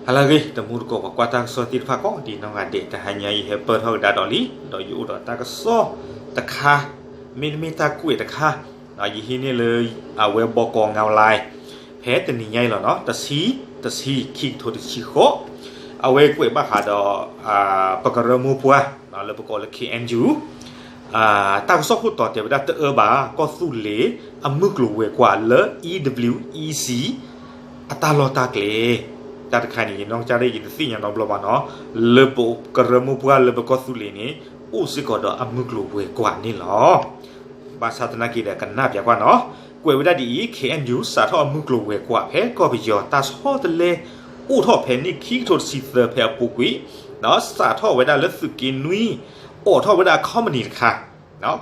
ဟါလၢအဂ့ၤ တမူတကိးပှၤကွၢ်တၢ်ကစီၣ်သ့ၣ်တဖၣ်ကိးဒံးနီၢ်ဂၤဒဲး, တဟါညါယဟဲပၢၢ်ထီၣ်ကဒါဒီးလံ, ဒီးယအိၣ်ဒီးတၢ်ကစီၣ်တခါ, မ့တမ့ၢ်တၢ်ကွဲးတခါ, ယဟံးန့ၢ်လၢ အဝဲဘီကီ ငါးလါ, ဖဲတနံၤညါအံၤလီၤနီၤ, တဆံ, တဆံ, ခံကထိတဆံဃိး, အဝဲကွဲးဘၣ်ဃးဒီး ပကရၢမိၢ်ပှၢ် လၢပကိးလၢ ခ့ၣ်အဲၣ်ယူၣ် တၢ်ကစီၣ်ခိၣ်တီတဲဝဲဒၣ် တအၢဘၣ် ကီၢ်သူလ့ၤအမုၢ်ကျိၤဝဲၤကွာ်လၢ အံၤဒဘလၣ်အံၤစံၣ် အတၢ်လီၢ်တၢ်ကျဲ. တၢ်တခါန့ၣ် ယနီၢ်ကစၢ်ဒၣ်ယတသ့ၣ်ညါနီတဘျီဘၣ်နီၤ, လၢပကရၢမိၢ်ပှၢ်လၢပကီၢ်သူလ့ၤန့ၣ် အိၣ်စ့ၢ်ကီးဒီးအမုၢ်ကျိၤဝဲၤကွာ်န့ၣ်လီၤ. ဘၣ်ဆၣ်သနာ်က့ဒီး ကနၣ်ပၠးကွၢ်နီၤ, ကွဲးဝဲဒၣ်ဒ်အံၤ, ခ့ၣ်အဲၣ်ယူၣ် စးထီၣ်အမုၢ်ကျိၤဝဲၤကွာ် ဖဲကီၢ်ပယီၤတၢ်ဆီတလဲ အိၣ်ထီၣ်ဖဲန့ၣ် ခံကထိတဆံသၢ ဖဲအပူၤကွံာ်, စးထီၣ်ဝဲဒၣ်လၢသုးက့နွံ, အိးထီၣ်ဝဲဒၣ် company တခါ,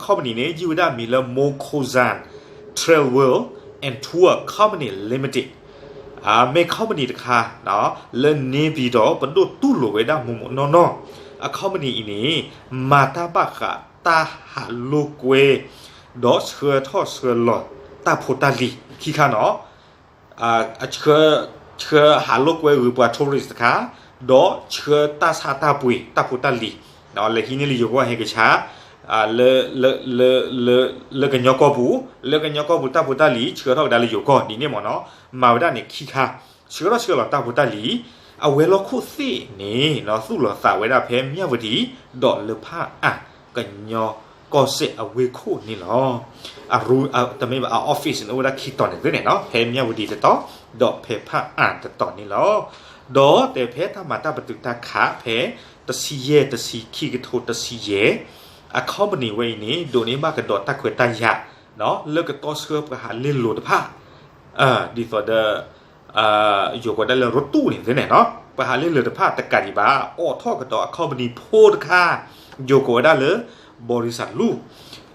company န့ၣ် ယုၢ်ဝဲဒၣ်မံၤလၢ Mokozan Travel and Tour Company Limited, မ့ၢ် company တခါ လၢန့ၣ်ပံၤဒီး ပဒိၣ်တူၢ်လိာ်ဝဲဒၣ်မိၢ်မိၢ်နီၢ်နီၢ်, အ company အံၤန့ၣ် မၤတၢ်ဘၣ်ဃးတၢ်ဟးလိာ်ကွဲ ဒီးဆှၢထီၣ်ဆှၢလီၤတၢ်ဖိတၢ်လံၤခံခါနီၤ, ဆှၢဟးလိာ်ကွဲဂ့ၤပှၤ tourist တခါ, ဒီးဆှၢတၢ်ဆါတၢ်ပှ့ၤတၢ်ဖိတၢ်လံၤ, လဲၤဟံးန့ၢ်လၢယိၤကီၢ်ဟဲကဆါ လၢကညီကီၢ်ပူၤ, လၢကညီကီၢ်ပူၤတၢ်ဖိတၢ်လံၤ ဆှၢထီၣ်ကဒါလၢယိၤကီၢ်ဒ်န့ၣ်မ့ၢ်နီၤ, မၤဝဲဒၣ်န့ၣ်ခံခါ, ဆှၢထီၣ်ဆှၢလီၤတၢ်ဖိတၢ်လံၤ, အဝဲၤလီၢ်ခိၣ်သ့ၣ်န့ၣ် သူၣ်လီၤသးဝဲဒၣ်ဖဲမၠၣ်ဝတံၤ ဒီးလၢဖၣ်အၣ်ကညီကီၢ်စဲၣ်အဝ့ၢ်ခိၣ်န့ၣ်လီၤ. အရူ, တမ့ၢ်ဘၣ် အ office န့ၣ် အိၣ်ဝဲဒၣ်ခံတီၤန့ၣ်သ့န့ၣ်နီၤ, ဖဲမၠၣ်ဝတံၤတတီၤ, ဒီးဖဲဖၣ်အၣ်တတီၤန့ၣ်လီၤ. ဒီးတဲဖဲတၢ်မၤတၢ်ပတုာ်တၢ်ခးဖဲ တဆံယဲၢ် တဆံ ခံကထိတဆံယဲၢ်, အ company ဝဲအံၤန့ၣ် ဒိးန့ၢ်ဘၣ်ကဒီးတၢ်ခွဲးတၢ်ယာ် လၢကတီဆှၢပှၤဟးလဲလိာ်တဖၣ်, ဒ်သိးဒီး ယိၤကိးဒၣ်လၢ ရတူၣ် န့ၣ်သ့န့ၣ်နီၤ, ပှၤဟးလဲလိာ်တဖၣ်တကးဒံးဘၣ် အိးထီၣ်ကဒီးအ company ဖိတခါ, ယိၤကိးဝဲဒၣ်လၢ ဘီရံစၢ်လူၢ်,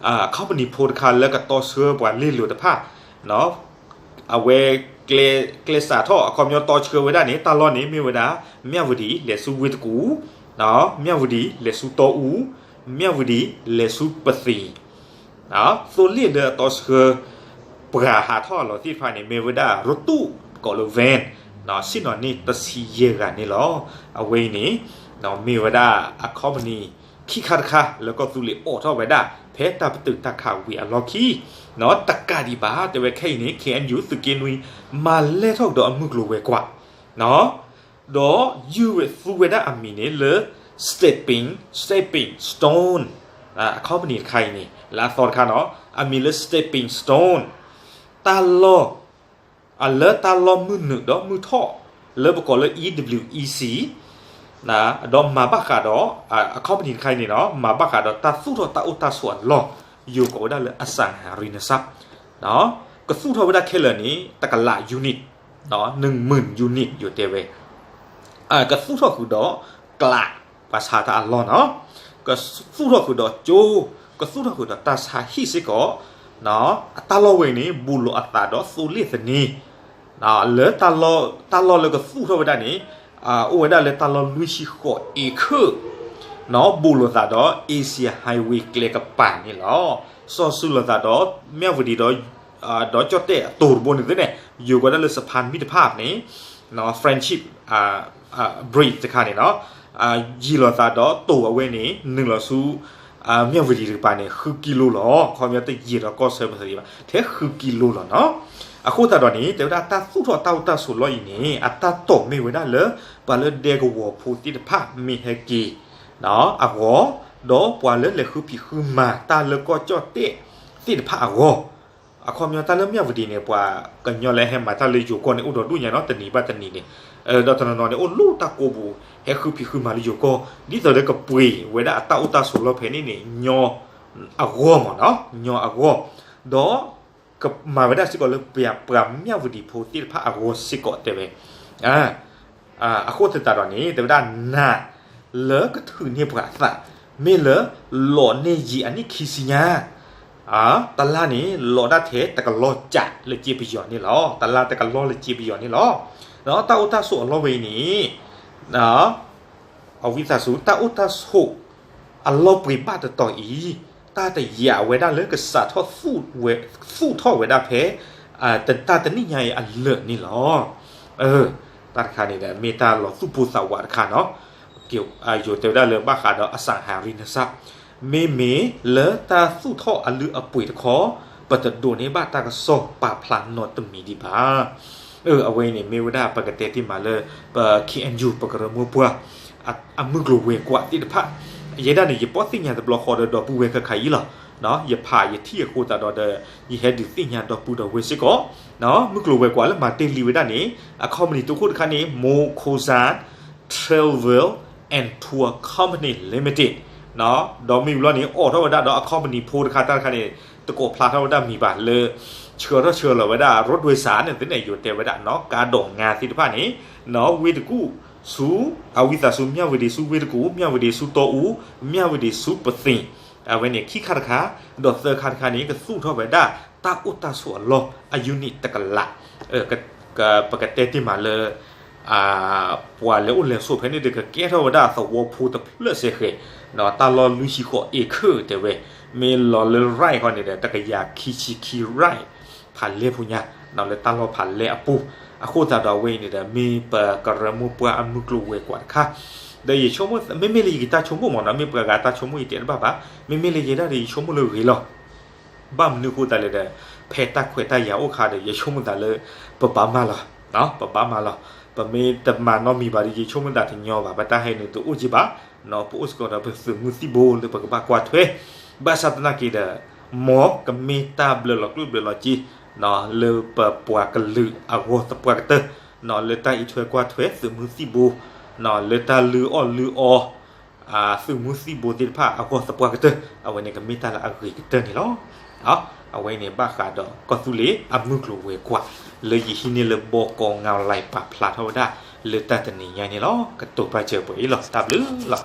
အ company ဖိတခါလၢကတီဆှၢပှၤလဲလိာ်တဖၣ်, အဝဲ ကျဲစးထီၣ် အခီပညီတီဆှၢဝဲဒၣ်န့ၣ် တၢ်လီၢ်န့ၣ်မ့ၢ်ဝဲဒၣ် မၠၣ်ဝတံၤလဲၤဆူဝ့ၢ်တကူၣ်, မၠၣ်ဝတံၤလဲၤဆူတီအူ, မၠၣ်ဝတံၤလဲၤဆူပသံၣ် သိလ့ၣ်လၢအတီဆှၢ ပှၤဟးထီၣ်အလီၢ်သ့ၣ်တဖၣ်န့ၣ် မ့ၢ်ဝဲဒၣ် ရတူၣ် ကိးလၢ van, ဆ့ၣ်နီၤန့ၢ်တဆံယဲၢ်ဂၤန့ၣ်လီၤ. အဝဲအံၤန့ၣ် မ့ၢ်ဝဲဒၣ်အ company ခံခါတခါ လၢကီၢ်သူလ့ၤအိးထီၣ်ဝဲဒၣ် ဖဲတၢ်ပတုာ်တၢ်ခးဝံၤအလီၢ်ခံ, တကးဒံးဘၣ် တဲဝဲခဲအံၤန့ၣ် ခ့ၣ်အဲၣ်ယူၣ် သုးက့နွံ မၤလဲၢ်ထီၣ်ကဒီးအမုၢ်ကျိၤဝဲၤကွာ် ဒီးယုၢ်ဝဲသူဝဲဒၣ်အမံၤန့ၣ်လၢ stepping, stepping stone, အ company တခါအံၤန့ၣ် လၢအသီတခါနီၤ အမံၤလၢ stepping stone, တၢ်လီၢ် လၢတၢ်လီၢ်မုၢ်နုာ်ဒီးမုၢ်ထီၣ် လၢပကိးလၢ EWEC, ဒီးမၤဘၣ်ဃးဒီး အ company တခါအံၤန့ၣ်နီၤ မၤဘၣ်ဃးဒီးတၢ်သူၣ်ထီၣ်တၢ်အိၣ်တၢ်ဆိးအလီၢ် ယိၤကိးဝဲဒၣ်လၢ အစၤဟၤရံနစၢ် ကသူၣ်ထီၣ်ဝဲဒၣ်ခဲလၢာ်န့ၣ် တကလး unit, နွံမုၢ် unit ယိၤတဲဝဲ, ကသူၣ်ထီၣ်ဃုာ်ဒီးကျး ပှၤဆါတၢ်အလီၢ်နီၤ, ကသူၣ်ထီၣ်ဃုာ်ဒီးကၠိ, ကသူၣ်ထီၣ်ဃုာ်ဒီးတၢ်ဆါဟံၣ်စ့ၢ်ကီး, အတၢ်လီၢ်ဝဲအံၤန့ၣ် ဘူးလိာ်အသးဒီးသိလ့ၣ်သန့ၤ လၢ တၢ်လီၢ်လၢကသူၣ်ထီၣ်ဝဲဒၣ်န့ၣ် အိၣ်ဝဲဒၣ်လၢတၢ်လီၢ်လွံၢ်ဆံဃိး acre, ဘူးလိာ်သးဒီး Asia Highway ကျဲကပၤန့ၣ်လီၤ. စီၤစုၤလိာ်သးဒီး မၠၣ်ဝတံၤဒီး ဒီးကၠီၣ်တဲၣ်အတိၤတဘိန့ၣ်သ့န့ၣ် ယိၤကိးဒၣ်လၢ Japan မံတဖၣ်န့ၣ် friendship bridge တခါန့ၣ်နီၤ, ယံာ်လိာ်သးဒီးတိၤအဝဲန့ၣ် နုာ်လီၤဆူ မၠၣ်ဝတံၤတကပၤန့ၣ် ဃုကံလိလီၤ. ခီပညီတယံာ်ဒီးကီၢ်ဆၢပသ့ဘၣ် ထဲဃုကံလိလီၤနီၤ. အဃိသတးဒီးန့ၣ် တဲဝဲဒၣ်တၢ်သူၣ်ထီၣ်တၢ်အိၣ်တၢ်ဆိးလီၢ်အံၤန့ၣ် အတၢ်တိာ်မ့ၢ်ဝဲဒၣ်လၢ ပှၤလၢဒဲကဝီၤဖိသ့ၣ်တဖၣ်မ့ၢ်ဟဲက့ၤ အဂီၢ်, ဒီးပှၤလၢလဲၤဃုဖံးဃုမၤတၢ်လၢကီၢ်ကၠီၣ်တဲၣ်သ့ၣ်တဖၣ်အဂီၢ်, အခီပညီတၢ်လၢမၠၣ်ဝတံၤန့ၣ် ပှၤကညီလၢဟဲမၤတၢ်လၢယိၤကီၢ်န့ၣ် အိၣ်ဒီးဒူၣ်ညါနီၤ တနံၤဘၣ်တနံၤန့ၣ်, ဒီးတနီၤနီၤန့ၣ် အိၣ်လၢတၢ်ကိးပူၤ ဟဲဃုဖံးဃုမၤလၢယိၤကီၢ် ဒ်သိးလၢကပှ့ၤဝဲဒၣ်အတၢ်အိၣ်တၢ်ဆိးလီၢ်ဖဲန့ၣ်န့ၣ် ညီအဂီၢ်မ့ၢ်နီၤ, ညီအဂီၢ်, ဒီး ကမၤဝဲဒၣ်စ့ၢ်ကီးလၢပှၤမၠၣ်ဝတံၤဖိသ့ၣ်တဖၣ်အဂီၢ်စ့ၢ်ကီးတဲဝဲ အဃိသတးဒီးန့ၣ် တဲဝဲဒၣ်နးလၢကထုးန့ၢ်ပှၤအသး မ့ၢ်လၢလီၤန့ၢ်ယံာ်အနံၣ်ခံဆံညါ, တလါန့ၣ် လီၤဒၣ်ထဲတကလီၢ်ကးလၢက့ပယီၤန့ၣ်လီၤ. တလါတကလီၢ်လၢက့ပယီၤန့ၣ်လီၤ. တၢ်အိၣ်တၢ်ဆိးအလီၢ်ဝဲအံၤန့ၣ် အဝံသးစူၤ တၢ်အိၣ်တၢ်ဆိးအလီၢ်ပှ့ၤဘၣ်တတီၤအံၤ တၢ်တယာ်ဝဲဒၣ်လၢကစးထီၣ်သူၣ်ထီၣ်ဝဲဒၣ်ဖဲ တၢ်တနံၣ်ညါအံၤအလၢာ်န့ၣ်လီၤ. တၢ်တခါန့ၣ်ဒီး မ့ၢ်တၢ်လီၤသူၣ်ပိၢ်သးဝးတခါနီၤ. ယိၤတဲဝဲဒၣ်လၢဘၣ်ဃးဒီး အစၣ်ဟးရံနစၢ်, မ့မ့ၢ်လၢတၢ်သူၣ်ထီၣ်အလုၢ်အပှ့ၤတခီ, ပတဒိးန့ၢ်ဘၣ်တၢ်ကစီၣ်ပာ်ဖျါနီတမံၤဒံးဘၣ်. အဝဲအံၤန့ၣ် မ့ၢ်ဝဲဒၣ်ပကတဲတ့ၢ်မးလၢ ပ ခ့ၣ်အဲၣ်ယူၣ် ပကရၢမိၢ်ပှၢ် အမုၢ်ကျိၤဝဲၤကွာ်သ့ၣ်တဖၣ်, ယဲဒၣ်န့ၣ် ယပိာ်သ့ၣ်ညါတဘျီဃီဒီး ဒီပုၢ်ဝဲၢ်ခဲခါအံၤလီၤ. ယဖးယထံၣ်အဃိသတးဒီး ယဟဲဒုးသ့ၣ်ညါဒီပုၢ်ဒီဝဲၢ်စ့ၢ်ကီး, မုၢ်ကျိၤဝဲၤကွာ်လၢမၤတ့ၢ်လံဝဲဒၣ်န့ၣ် အ company တခါတခါန့ၣ် Mokozan Travel and Tour Company Limited ဒီးမ့ၢ်ဝံၤလီၤန့ၣ် အိးထီၣ်ဝဲဒၣ်ဒီးအ company ဖိတခါတၢ်တခါန့ၣ် တကိးဖျါထီၣ်ဝဲဒၣ်မံၤဘၣ်လၢ ဆှၢထီၣ်ဆှၢလီၤဝဲဒၣ် ရိဒွဲစးန့ၣ်သ့ၣ်န့ၣ် ယိၤတဲဝဲဒၣ်နီၤ ကါဒိးငါသ့ၣ်တဖၣ်န့ၣ် ဝ့ၢ်တကူၣ်ဆူ အဝံသးစူၤ မၠၣ်ဝတံၤ ဆူဝ့ၢ်တကူၣ် မၠၣ်ဝတံၤ ဆူတီအူ မၠၣ်ဝတံၤ ဆူပသ့ၣ်, အဝဲန့ၣ်ခံခါတခါ, ဒီးသၢခါတခါန့ၣ် ကသူၣ်ထီၣ်ဝဲဒၣ် တၢ်အိၣ်တၢ်ဆိးအလီၢ် အ unit တကလး, ပကတဲတ့ၢ်မးလၢ ပှၤလဲၤအိၣ်လဲၤဆိးဖဲန့ၣ်ဒီး ကကဲထီၣ်ဝဲဒၣ်သဝီဖိတဖျၢၣ်စဲဃဲၤ, တၢ်လီၢ်လွံၢ်ဆံဃိး acre တဲဝဲ, မ့ၢ်လီၤလၢ right ဃီန့ၣ်ဒီး တကယၤခံဆံခံ right ဖးလဲၢ်ဖိညါ, လၢတၢ်လီၢ်ဖးလဲၢ်အပူၤ, အဃိသတးဒီးအဝဲအံၤန့ၣ်ဒီး မ့ၢ်ပကရၢမိၢ်ပှၢ်အမုၢ်ကျိၤဝဲၤကွာ်တခါ, ဒီးယဆိကမိၣ် မ့မ့ၢ်လၢယကတၢ်ဆိကမိၣ်မ့ၢ်နီၤ မ့ၢ်ပှၤဂၤတၢ်ဆိကမိၣ်ယတဲတဘၣ်ဘၣ်, မ့မ့ၢ်လၢယဲဒၣ်ဒီး ယဆိကမိၣ်လၢဂ့ၤလီၤ. ဘၣ်မနုၤအဃိသတးလဲၣ်ဒီး ဖဲတၢ်ခွဲးတၢ်ယာ်အိၣ်ခါဒီး ယဆိကမိၣ်သးလၢ ပဘၣ်မၤလီၤ, ပဘၣ်မၤလီၤ, ပမ့ၢ်တမၤနီတမံၤဘၣ်ဒီး ယဆိကမိၣ်သးတညီဘၣ်, ပတၢ်ဟဲနုာ်တအိၣ်က့ဘၣ်, ပအိၣ်စ့ၢ်ကီးဒီးပသုးမုၢ်သံၣ်ဘိလၢပကဘၣ်ကွၢ်ထွဲ, ဘၣ်ဆၣ်သနာ်က့ဒီး မ်ကမ့ၢ်တၢ်ဘျၢလီၤကျိၣ်ဘျၢလီၤစ့ လၢပပှၤကလုာ်အဂီၢ်သပှၢ်ကတၢၢ်, လၢတၢ်အံးထွဲကွၢ်ထွဲသုးမုၢ်သံၣ်ဘိ, လၢတၢ်လုၢ်အီၣ်လုၢ်အီ သုးမုၢ်သံၣ်ဘိသ့ၣ်တဖၣ်အဂီၢ်သပှၢ်ကတၢၢ်, အဝဲန့ၣ်ကမ့ၢ်တၢ်လၢအဂ့ၤကတၢၢ်န့ၣ်လီၤ. အဝဲန့ၣ်ဘၣ်ဃးဒီးကီၢ်သူလ့ၤအမုၢ်ကျိၤဝဲၤကွာ် လၢယဟံးန့ၢ်လၢ ဘီကီ online ပာ်ဖျါထီၣ်ဝဲဒၣ် လၢတၢ်တနံၤညါန့ၣ်လီၤ. ကတိၤပာ်စၢၤပှဲၤအံၤလီၤ. တၢ်ဘျုးလီၤ.